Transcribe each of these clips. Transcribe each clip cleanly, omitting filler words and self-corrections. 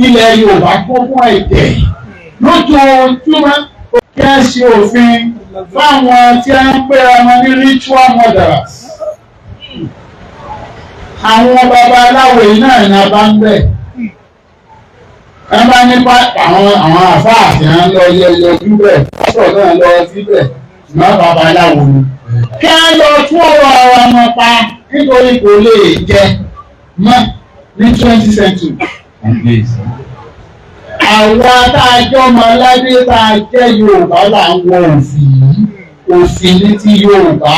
Ilẹ̀ Yorùbá kún fún ẹ̀jẹ̀ lójoojúmọ́. Kí á ṣe òfin fáwọn tí a ń pera wọn ní ritual murderers. Àwọn babaláwo yìí náà ní a bá ń bẹ̀. Ẹ bá nípa àwọn àfáà tí wọ́n lọ yẹ yọjú bẹ̀, pásítọ̀ náà lọ síbẹ̀, ṣùgbọ́n babaláwo ni. Kí á lọ tún ọ̀rọ̀ ara wọn pa nítorí kò lè jẹ mọ́ ní 20th century. Àwa tá a jọ ọmọ aládé tá a jẹ́ Yorùbá là ń wọ òfì yìí. Òfì ní ti Yorùbá,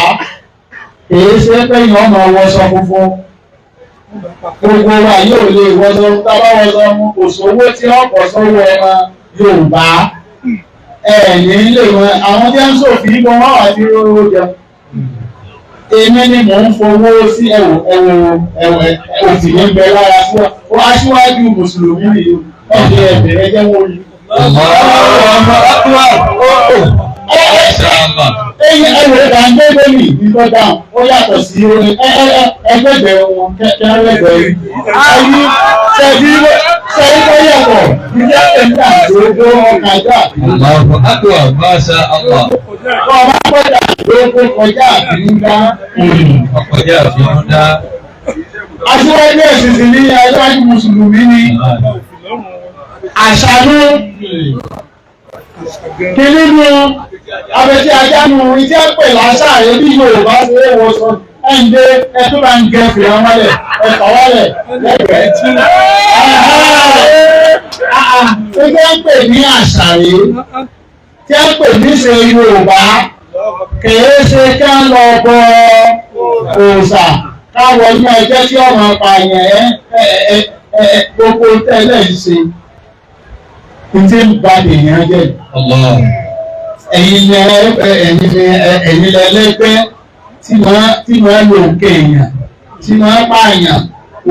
kìí ṣe pé èèyàn máa wọṣọ funfun. Gbogbo wa yóò lè wọṣọ. Tá a bá wọṣọ mu, kò sówó tí ọ̀pọ̀ sọ́wọ́ ọmọ Yorùbá ẹ̀yìn lè wọn. Àwọn tí wọ́n ń ṣòfin bọ́ wọ́n wà tí rówó jẹun. Èmi ni mò ń fowó sí. Ẹ̀wò, ẹ̀wò, ẹ̀wò, òfì ní bẹ lára aṣíwájú mùsùlùmí nìyí. Ẹ̀jẹ̀ ẹ̀bẹ̀rẹ̀ jẹ́ wọ́n yìí. Allahu Akbar. Inshallah. Ẹ̀yìn ẹ̀wò ẹ̀dá ń gbé lónìí nígbà dáhùn, ó yàtọ̀ sí ẹgbẹ̀gbẹ̀ wọn kẹ́rẹ́gbẹ̀ yìí. Ayé ṣẹ́bí ṣẹ́bí tó yàtọ̀ ìjẹ́ ẹ̀dá gbogbo ọkàjà. Allahu Akbar. Masha Allah. Ọba kọjá gbogbo kọjá àbínúdá. Ọkọjá àbínúdá. Aṣíwájú ẹ̀sìn sì ní aṣíwájú mùsùlùmí ni àṣàlú kìíní nu abẹ́tí ajá nu ìdí ẹ̀pẹ̀ làṣà rẹ̀ bí Yorùbá ṣe é wọ sọ ẹ̀ǹdẹ́ ẹ tó bá ń gẹ fìlà wálẹ̀ ẹ̀fà wálẹ̀ lẹ́gbẹ̀ẹ́. Ìdí ẹ̀pẹ̀ ní àṣà rẹ̀ tí ẹ̀pẹ̀ ní ṣe Yorùbá kìí ṣe ká lọ bọ òòṣà káwọ inú ẹjẹ́ tí ọmọ apààyàn ẹ gbogbo tẹ́lẹ̀ ń ṣe tí ń ba èèyàn jẹ́. Allah. Ẹ̀yin lẹ ẹ̀yin lẹ ẹ̀yin lẹ lẹ́gbẹ́ tí máa lo òkè èèyàn, tí máa pààyàn,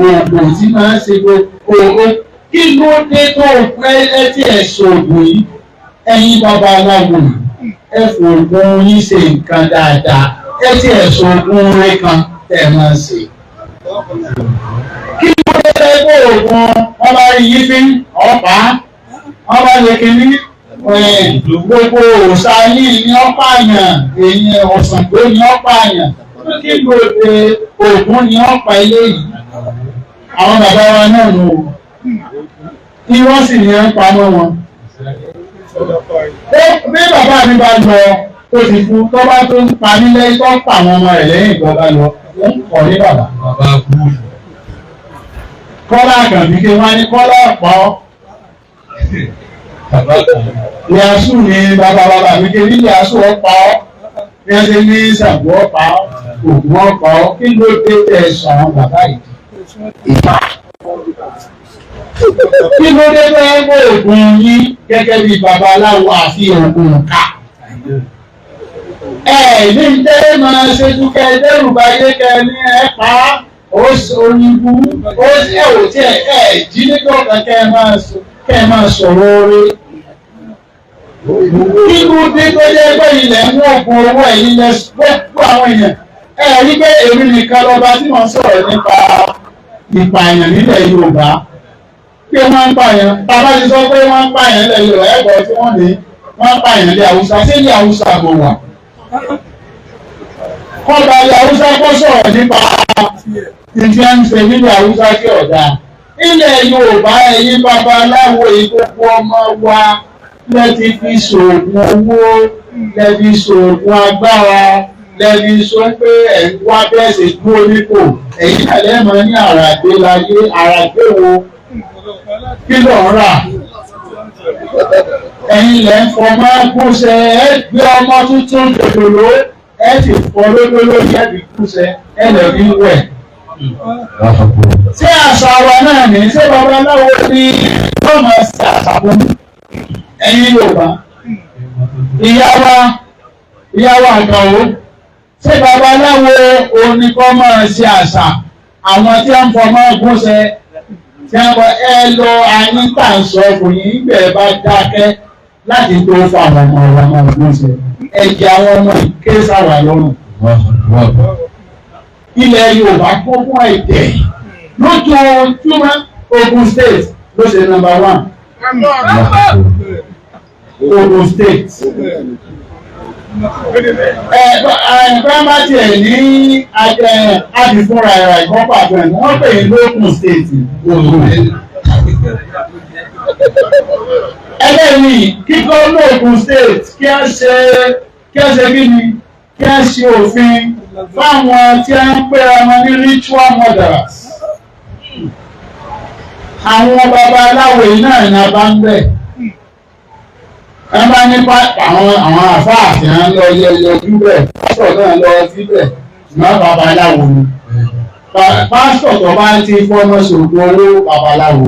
oògùn tí máa ṣe gbogbo. Kí ló dé tó ẹ tí ẹ ṣoògùn yìí? Ẹ̀yin babaláwo yìí, ẹ fòògùn yín ṣe nǹkan dáadáa. Ẹ tí ẹ ṣoògùn rẹ kan tẹ́ ẹ máa ṣe. Kí ló dé tẹ́ kó oògùn wọn bá rí yín fín ọ̀pá wọn bá lè kíní gbogbo òòṣà yìí ní ọ̀pá àyàn, èyí Ọ̀ṣàngó ní ọ̀pá àyàn. Kí ló dé oògùn ní ọ̀pá eléyìí? Àwọn bàbá wa náà nù ó kí wọ́n sì ní ń pamọ́ wọn. Bí bàbá mi bá lọ tó ti kú, tó bá tó ń pa mí lẹ́yìn, tó ń pa àwọn ọmọ rẹ̀ lẹ́yìn ìjọba lọ, ó ń kọ́ ní bàbá. Bàbá kú. Kọ́lá Àkànbí kí wọ́n á ní Kọ́lá ọ̀pọ̀. Bàbá kan. Ìyàsù ni bàbá bàbá mi kí ní ìyàsù ọ̀pá ọ́ bí wọ́n ṣe ní Ṣàngó ọ̀pá ọ́, Ògún ọ̀pá ọ́. Kí ló dé tẹ̀ sọ àwọn bàbá yìí? Ìfà. Kí ló dé tẹ́ kó ògùn yín gẹ́gẹ́ bí babaláwo àfi ògùn ká? Ẹ ní tẹ́ máa ṣe dúkẹ́ dẹ́rù báyé kẹ ní ẹ pa á, ó oníbu ó ẹ ò tí ẹ ẹ jí nígbà kan kẹ́ ẹ máa sọ̀rọ̀ orí. Kí ló dé tó jẹ́ pé ilẹ̀ ń wọ̀gùn owó ẹ̀yìn lẹ gbogbo àwọn èèyàn? Ẹ rí pé èmi nìkan lọ́ba tí wọ́n sọ̀rọ̀ nípa ìpààyàn nílẹ̀ Yorùbá pé wọ́n ń pààyàn. Bàbá ti sọ pé wọ́n ń pààyàn nílẹ̀ Yorùbá, ẹ̀gbọ́n tí wọ́n ní wọ́n ń pààyàn ní Haúsá. Sí ilẹ̀ Haúsá mo wà? Kọ́ba ilẹ̀ Haúsá kó sọ̀rọ̀ nípa ìdí ẹ̀ ń ṣe nílẹ̀ Haúsá kí ọ̀dà. Ilẹ̀ Yorùbá, ẹ̀yin babaláwo, ìgbókù ọmọ wa lẹ ti fi ṣoògùn owó, lẹ fi ṣoògùn agbára, lẹ fi sọ pé ẹ̀ ń wá bẹ́ẹ̀ ṣe dúró nípò. Ẹ̀yin náà lẹ́mọ̀ ní àràgbé láyé. Àràgbé wo? Kí ló ń rà? Ẹ̀yin lẹ́ ń fọmọ́ gúnṣẹ́. Ẹ gbé ọmọ tuntun jòjòló, ẹ sì fọ lódó lórí, ẹ fi gúnṣẹ́, ẹ lè fi wẹ̀. Ṣé àṣà wa náà ní? Ṣé babaláwo ni yóò máa ṣe àṣà fún ẹ̀yin Yorùbá? Ìyá wa, ìyá wa àgbàwò, ṣé babaláwo òní kọ́ máa ṣe àṣà? Àwọn tí wọ́n ń fọmọ́ gúnṣẹ́ tí wọ́n bọ ẹ lọ ayé tà ń sọ fún yín gbẹ̀ bá dákẹ́ láti tó fa àwọn ọmọ wa máa gúnṣẹ́, ẹ̀jẹ̀ àwọn ọmọ ìké sáwà lọ́rùn. Ilẹ̀ Yorùbá kún fún ẹ̀jẹ̀ lójoojúmọ́. Ogun State ló ṣe number one. Ogun State. Ẹ bá má tiẹ̀ ní àdìfúnra ẹ̀rọ ìkọ́pà àgbẹ̀ wọ́n pè ní Ogun State. Ẹlẹ́rìí kíkọ́ ní Ogun State kí á ṣe kí ni kí á ṣe òfin fáwọn tí a ń pera wọn ní ritual murderers. Àwọn babaláwo yìí náà ní a bá ń bẹ̀. Ẹ bá nípa àwọn àfáà tí wọ́n lọ yọjú bẹ̀, pásítọ̀ náà lọ síbẹ̀, ṣùgbọ́n babaláwo ni. Pásítọ̀ tó bá ti fọ́nà ṣògùn owó babaláwo.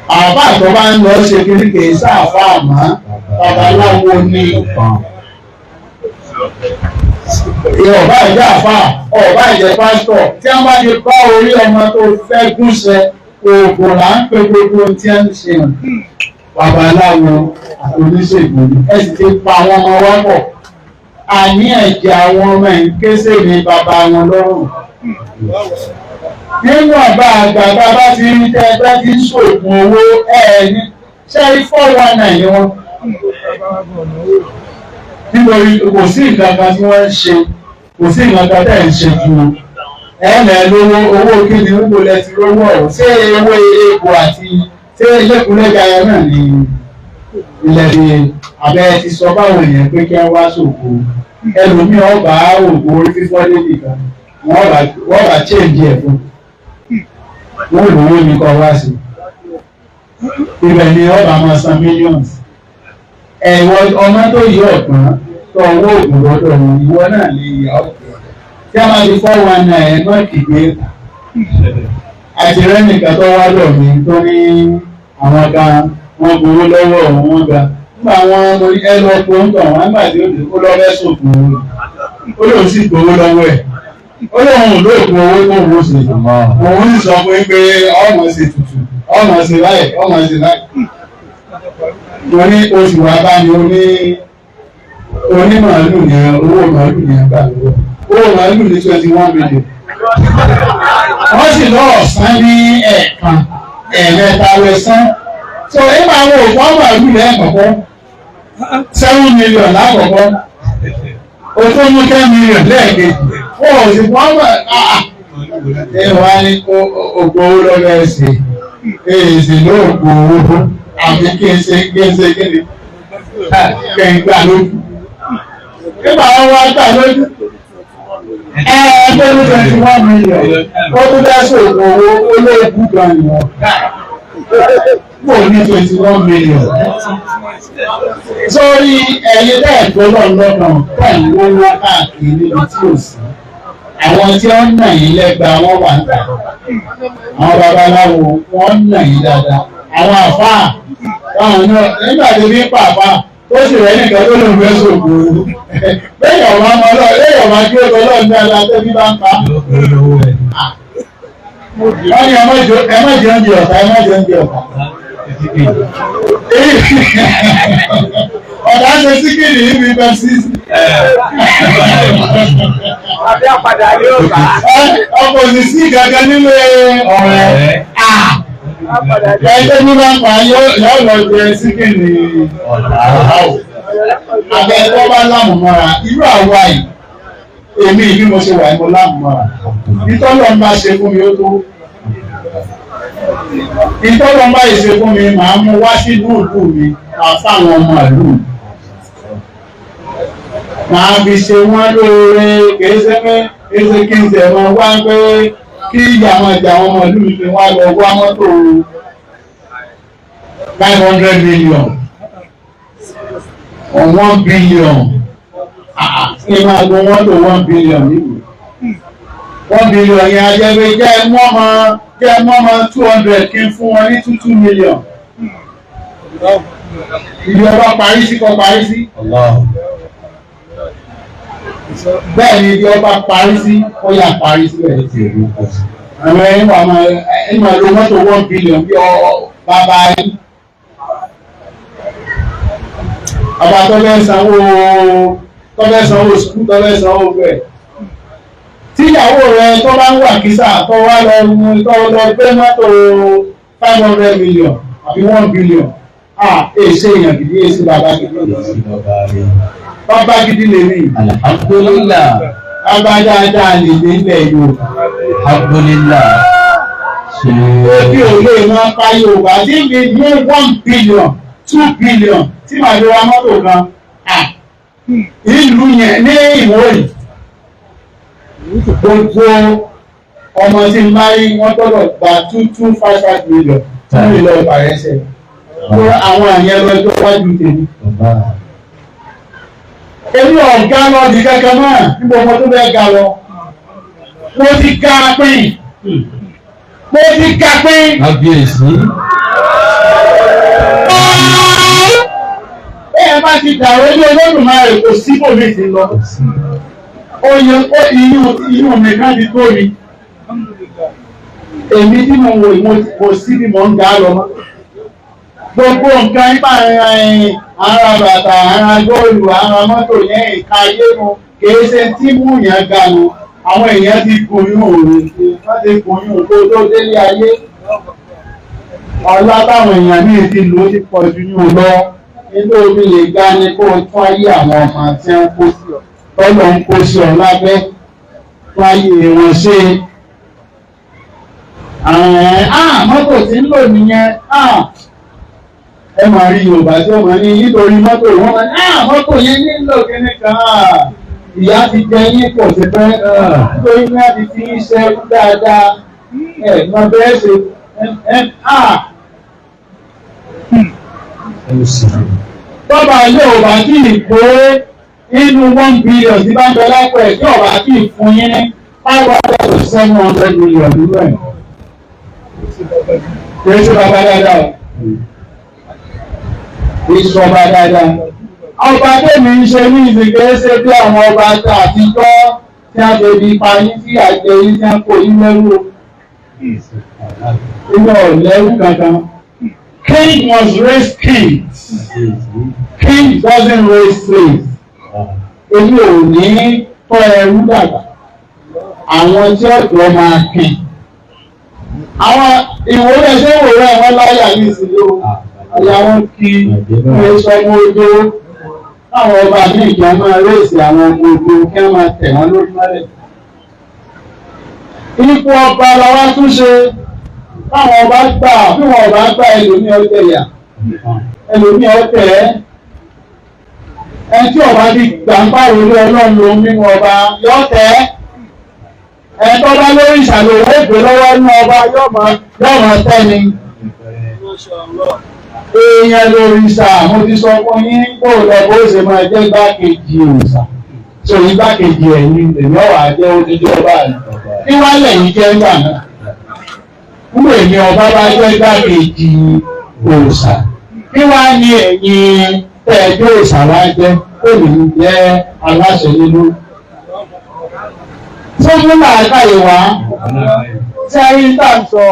Àfáà tó bá ń lọ ṣe kiri kìí sáàfáà mọ́, babaláwo ni. Ọba ìjẹ́ àfáà, ọba ìjẹ́ pásítọ̀, tí wọ́n bá ti bá orí ọmọ tó fẹ́ gúnṣẹ́, oògùn là ń pe gbogbo ohun tí wọ́n ń ṣe hàn. Babaláwo àti oníṣègùn ẹ sì ti pa àwọn ọmọ wa pọ̀. Àní ẹ̀jẹ̀ àwọn ọmọ ẹ̀ ń ké sèmi bàbá wọn lọ́rùn. Nínú àbá àgbà bàbá ti rí tẹ́ ẹgbẹ́ tí ń ṣògùn owó ẹ̀ ní ṣé 419 ni wọ́n. Nítorí kò sí nǹkan kan tí wọ́n ń ṣe, kò sí nǹkan kan tẹ̀ ń ṣe ju ẹ̀ẹ́nà lówó owó kí ni wúwo lẹ ti rówó ọ̀hún ṣé ewé egbò àti ṣé lẹ́kùnlẹ́gà yẹn náà ni ilẹ̀ ni abẹ́ ti sọ báwọn èèyàn pé kí wọ́n wá sòkò ẹlòmíì ọba òògùn orí fífọ́ débì kan wọ́n bá chéǹjì ẹ̀ fún wọ́n lówó ní kọ́ wá sí ibẹ̀ ni ọba máa san millions. Ẹ̀wọ̀ ọmọ tó yí ọ̀gbọ́n tó owó òògùn lọ́dọ̀ wọn ìwọ náà lè yà ọ̀gbọ́n tí a máa di 419 náà kìgbé àti rẹ́nìkan tó wá lọ̀ mí tó ní àwọn kan wọ́n gbowó lọ́wọ́ wọn ga nígbà wọn mo ní ẹ lọ pé ń tàn wọn nígbà tí ó lọ fẹ́ sòkun owó ó lóun sì gbowó lọ́wọ́ ẹ̀ ó lóun ò lóògùn owó tó ń wò sí òun sì sọ fún pé ọmọ ṣe tutù ọmọ ṣe báyìí ọmọ ṣe báyìí. Mo ní oṣù wa bá ní oní màálù ní owó màálù ní ẹgbà lọ́wọ́ owó màálù ní 21 million. Wọ́n sì lọ́ọ̀ sán ní ẹ̀ẹ̀kan ẹ̀ẹ̀mẹ́ta rẹ̀ sán. So ẹ máa wo òkú ọmọ ìlú lẹ́ẹ̀kọ̀kọ́ 7 million lákọ̀ọ́kọ́ o tó mú 10 million lẹ́ẹ̀kejì wọ́n ò sì fún ọmọ ẹ wá ní ògùn owó lọ́wọ́ ẹ̀ ṣe èsì lóògùn owó àbí kí n ṣe kí n ṣe kí ni kí n gbà lójú. Nígbà wọn wá gbà lójú ẹ tó ní 21 million ó tún dá sí ògùn owó olóògùn gan ni wọn kò ní 21 million. Sórí ẹyin bẹ́ẹ̀ tó lọ lọ́kàn pẹ̀lú owó káàkiri níbi tí ò sí. Àwọn tí wọ́n ń nà yín lẹ́gba wọ́n wà ń tà. Àwọn babaláwo wọ́n ń nà yín dáadáa. Àwọn àfáà táwọn náà nígbà tí bí pàápàá tó sì rẹ́ nìkan tó lòun fẹ́ sògùn owó. Bẹ́ẹ̀ ọ̀ma ọmọ náà lẹ́yìn ọ̀ma kí ó tọ́ lọ́ọ̀ ní dáadáa tó bí bá ń pa. Wọ́n ní ẹ má jẹ oúnjẹ ọ̀tá, ẹ má jẹ oúnjẹ ọ̀tá. Ọ̀dà ṣe síkìrì níbi pepsi. Àbí àpàdà yóò bá. Ọkọ̀ sì sí gangan nílé ọ̀rẹ́. Ẹgbẹ́ ní bá ń pa yóò lọ jẹ síkìrì ọ̀tá o. Àbẹ̀ tó bá lámùmọ́ra, irú àwa yìí, èmi bí mo ṣe wà ní mo lámùmọ́ra. Ìtọ́lọ́ ń bá ṣe fún mi ó tó. Ìtọ́lọ́ ń bá ṣe fún mi, màá mú wá sí ìlú mi, màá fáwọn ọmọ ìlú mi. Màá fi ṣe wọ́n lóore, kìí ṣe pé kìí ṣe kí n ṣe mọ wá pé kí ìyá àwọn ìjà àwọn ọmọ ìlú mi fi wá lọ wá mọ́tò 500 million or 1 billion. Kí n máa gun mọ́tò 1 billion nílùú. 1 billion yẹn ajẹ́pé jẹ́ mọ́mọ́ 200 kí n fún wọn ní 2 million. Ibi ọba parí sí kọ́ parí sí. Bẹ́ẹ̀ ni ibi ọba parí sí ó yà parí síbẹ̀. Àwọn ẹni wà máa ẹni máa lo mọ́tò 1 billion bí bàbá yín. Ọba tó fẹ́ sanwó sukú tó fẹ́ sanwó bẹ́ẹ̀. Tíyàwó rẹ tó bá ń wà kísà tó wá lọ mú tó lọ gbé mọ́tò 500 million àbí 1 billion, ah, èsè èèyàn gidi, èsè bàbá gidi. Bàbá gidi lèmi. Alhamdulillah. Bàbá dáadáa lèmi ilẹ̀ Yorùbá. Alhamdulillah. Ebi ò lè máa pa Yorùbá tí mi ní 1 billion, 2 billion tí màá fi ra mọ́tò kan, ah, ìlú yẹn ní Ìwó yìí, gbogbo ọmọ tí ń bá rí, wọ́n gbọ́dọ̀ gba two two five five million tí wọ́n lọ bàrẹ́ sẹ̀ kó àwọn àyẹn lọ́jọ́ wájú tèmi. Èmi ọ̀gá lọ di kankan náà níbo ọmọ tó bẹ́ẹ̀ ga lọ. Mo ti ga pín. Mo ti ga pín. Kábíyèsí. Bẹ́ẹ̀ bá ti dàrú ní Olódùmarè, kò sí bòmí ti lọ. Oye ó iyún iyún mi ká ti tó mi. Èmi tí mo wò mo kò sí bí mo ń ga lọ mọ́. Gbogbo nǹkan nípa ara bàtà, ara góòlù, ara mọ́tò yẹn, ìka ayé nu, kìí ṣe tí mú yẹn ga nu. Àwọn èèyàn ti gun yún òru, wọ́n ti gun yún kó tó délé ayé. Ọlá táwọn èèyàn míì ti lò ó ti pọ̀ ju yún lọ. Inú omi lè ga ni kó o tún ayé àwọn ọmọ tí wọ́n kó sí ọ, tọ́lọ̀ ń kó sí ọ lábẹ́, tún ayé wọn ṣe. Mọ́tò tí ń lò nìyẹn. Ẹ máa rí Yorùbá tí wọ́n máa ní nítorí mọ́tò wọ́n máa ní mọ́tò yẹn nílò kíní kan, ìyá ti jẹ yín pọ̀ sí pẹ́ nítorí ní wọ́n ti fi ń ṣe dáadáa ẹ̀ mọ bẹ́ẹ̀ ṣe ẹ̀. Tọ́ba ilé ò bá kí ì kó inú 1 billion tí bá ń bẹ lápò ẹ̀, tí ọba kì í fún yín ní 500 to 700 million nínú ẹ̀, kì í ṣe bàbá dáadáa o, kì í ṣe ọba dáadáa. Ọba tèmi ń ṣe ní ìsìnkú ṣe bí àwọn ọba àtijọ́ tí a lè di pa yín, tí a jẹ yín, tí a kó yín lẹ́rú o. Inú ọ̀lẹ́rú kankan. King must raise kings. King doesn't raise slaves. Èmi ò ní tọ́ ẹrú dàgbà. Àwọn tí ọ̀dọ́ máa kìn. Àwọn ìwòrán ṣé ìwòrán wọn láyà ní ìsìnkú. Àyà wọn kí wọ́n sọ ọmọ ojú. Táwọn ọba ní ìjọ máa raise àwọn ọmọ ojú kí wọ́n máa tẹ̀ wọ́n lórí mọ́lẹ̀. Ipò ọba làwa tún ṣe. Táwọn ọba gbà, bí wọn ọba gbà, ẹlòmíì ọtẹ yà, ẹlòmíì ọtẹ ẹ. Ẹni tí ọba ti gbà ń bá òwe Ọlọ́run ló ń mímú ọba yọ tẹ ẹ. Tó bá lórí ìṣàlẹ̀ òwe ìgbé lọ́wọ́ nínú ọba yóò máa tẹ́ ni. Èèyàn lóríṣà, mo ti sọ fún yín kó lọ bó ṣe máa jẹ́ igbákejì òòṣà. So igbákejì ẹ̀yìn èmi ọ̀wà jẹ́ odidi ọba rẹ̀. Kí wá lẹ́yìn jẹ́ ńgbà náà? Nínú èmi ọba bá jẹ́ igbákejì òòṣà, kí wá ní ẹ̀yin tẹ́ẹ̀jọ́ òòṣà wá jẹ́ ó lè jẹ́ aláṣẹ nínú? Tó mú làákàyè wá tí a rí tá à ń sọ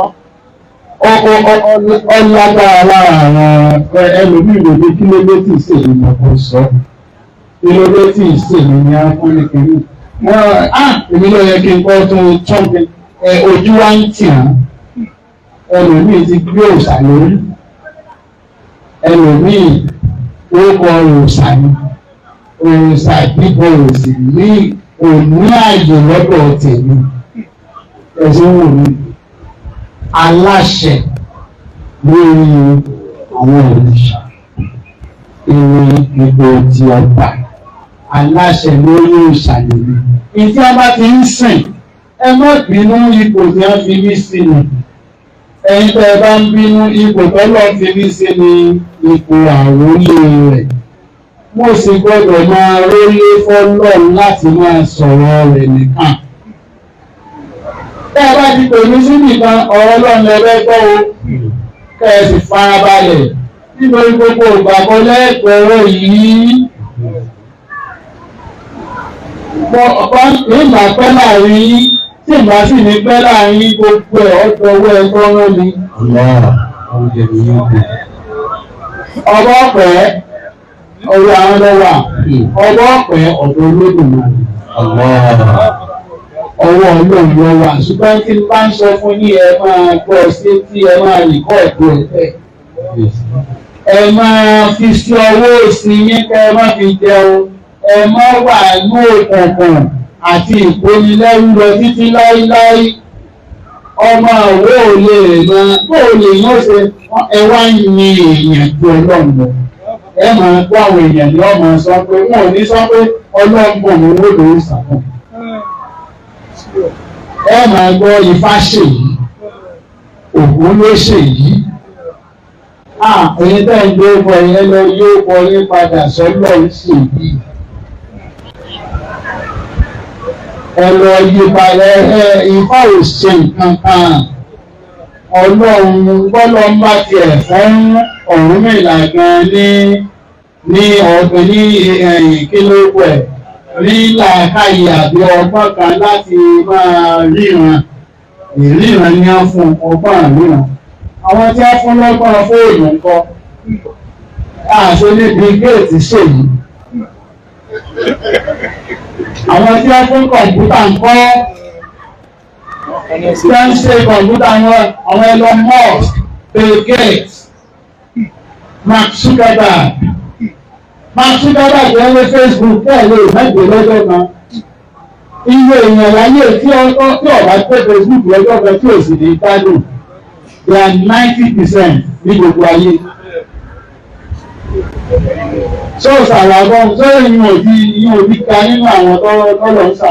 ọlágbára lára àwọn ẹlòmíì lòdì. Kí ló dé tí ì sèmi mọ̀ kó sọ? Kí ló dé tí ì sèmi ní afúnikìní wọ́n á? Èmi ló yẹ kí n kọ́ tó tún ojú wa ń tì án. Ẹlòmíì ti gbé òòṣà lórí, ẹlòmíì orúkọ òòṣà ni òòṣà dípò òsì ní òní ààyè lọ́dọ̀ tèmi. Ẹ̀sìn wò mí, aláṣẹ lórí àwọn òrìṣà ìrìn ipò ti ọba, aláṣẹ lórí òòṣà lèmi. Ìtí a bá ti ń sìn, ẹ má bínú, ipò tí wọ́n fi mí sí ni. Ẹ̀yin tẹ́ ẹ bá ń bínú, ipò tọ́lọ́ fi mí sí ni ipò àrólé rẹ̀. Mo sì gbọ́dọ̀ máa rólé fọ́lọ́run láti máa sọ̀rọ̀ rẹ̀ nìkan. Tẹ́ ẹ bá ti pè mí sí nìkan, ọ̀rọ̀ Ọlọ́run lẹ́fẹ́ gbọ́ o, kẹ́ ẹ sì farabalẹ̀, nítorí gbogbo ìgbàgbọ́ lẹ́gbẹ̀rọ yìí. Ìgbà pẹ́ láàrin yín, tí ìgbà sì ní pẹ́ láàrin yín, gbogbo ẹ̀ ọ̀dọ̀ owó ẹ̀ tó rán mi. Ọba ọ̀pẹ ọ̀rọ̀ àwọn lọ́wọ́ ọba ọ̀pẹ ọ̀dọ̀ Olódùmarè. Ọwọ́ Ọlọ́run ló wà, ṣùgbọ́n tí n bá ń sọ fún yín, ẹ máa gbọ́ sí tí ẹ máa rìkọ́ọ̀dù ẹ̀ bẹ́ẹ̀. Ẹ máa fi sí ọwọ́ òsì yín kẹ́ ẹ má fi jẹun. Ẹ má wà ní òkùnkùn àti ìkónilẹ́rú lọ títí láíláí. Ọmọ àwọ̀ ò lè mọ bó o lè yàn ṣe. Ẹ wá ń yin èèyàn ju Ọlọ́run lọ. Ẹ máa gbọ́ àwọn èèyàn ní ọmọ sọ pé wọn ò ní sọ pé Ọlọ́run bò ní owó lòún sàkún. Ẹ máa gbọ́ Ifá ṣèyí, Ògún ló ṣèyí. Ẹ̀yin tẹ́ ń gbé ọkọ̀ yẹn lọ yóò kọ yín padà sọ́lọ́ ń ṣèyí. Ẹ lọ yí padà. Ẹ Ifá ò ṣe nǹkan kan. Ọlọ́run gbọ́dọ̀ ń bá tiẹ̀ fún Ọ̀rúnmìlà gan ní ọ̀gbìn ní ẹ̀yìn kí ló pẹ̀ ní làákàyè àbí ọgbọ́n kan láti máa ríran. Ìríran ni á fún ọgbọ́n ríran. Àwọn tí a fún lọ́gbọ́n fóònù ńkọ́? Àṣẹ ní Bill Gates ṣèyí. Àwọn tí a fún kọ̀ǹpútà ńkọ́? Tí a ń ṣe kọ̀ǹpútà wọn, àwọn Elon Musk, Bill Gates, Mark Zuckerberg. Mark Zuckerberg ń lé Facebook bẹ́ẹ̀ lè mẹ́gbẹ̀ẹ́ lọ́jọ́ kan. Iye èèyàn láyé tí ọ̀bá gbé Facebook lọ́jọ́ kan tí ò sì ní gbádùn, they are 90% ní gbogbo ayé. Ṣọ́ọ̀ṣì àlàbọ̀n sọ́yìn ìyún òdì ka nínú àwọn tọ́lọ̀ ń sà.